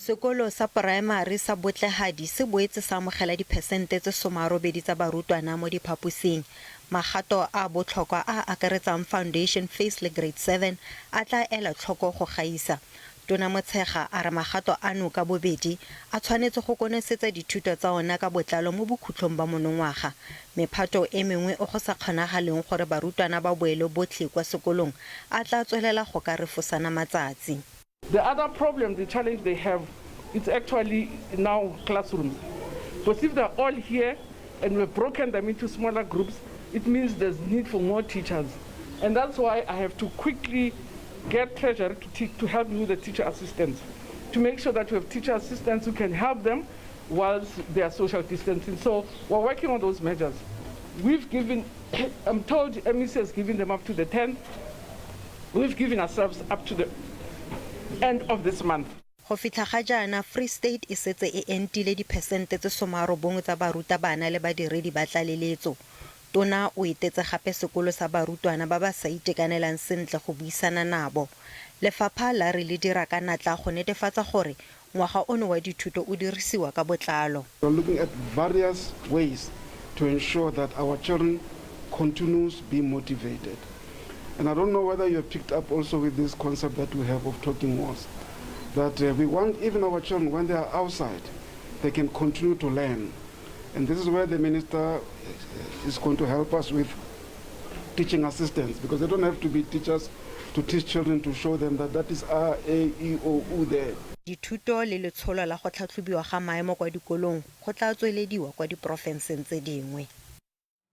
Sekolo sa poraemari sa Botlehadi se boetse sa amogela diphesente tse 80 tsa barutwana mo diphaposing. Magato a a botlhokwa a a akaretsang Foundation Phase le Grade 7 a tla ela tlhoko go gaisa. Tona Motshekga a re magato ano ka bobedi a tshwanetse go konosetsa dithuto tsa ona ka botlalo mo bokhutlong ba monongwaga. Mephato e mengwe e go sa kgonagaleng gore barutwana ba boele botlhe kwa sekolong a tla tswelela go ka refosana matsatsi. The other problem, the challenge they have, it's actually now classrooms. Because if they're all here and we've broken them into smaller groups, it means there's need for more teachers. And that's why I have to quickly get Treasury to help me with the teacher assistants, to make sure that we have teacher assistants who can help them whilst they are social distancing. So we're working on those measures. We've given, I'm told MEC has given them up to the 10th. We've given ourselves up to the end of this month. Go fitlha ga jaana, Free State e setse e entile diphesente tse 90 tsa barutabana le badiredi ba tlaleletso. Tona o etetse gape sekolo sa barutwana ba ba sa itekanelang sentle go buisana nabo. Lefapha la re le dira ka natla go netefatsa gore ngwaga ono wa dithuto o dirisiwa ka botlalo. We're looking at various ways to ensure that our children continues be motivated. And I don't know whether you have picked up also with this concept that we have of talking walls, that we want even our children, when they are outside, they can continue to learn. And this is where the minister is going to help us with teaching assistants, because they don't have to be teachers to teach children, to show them that that is A, A, E, O, U there. Dithuto le letsholo la go tlhatlhobiwa ga maemo kwa dikolong go tla tswelediwa kwa diporofenseng tse dingwe.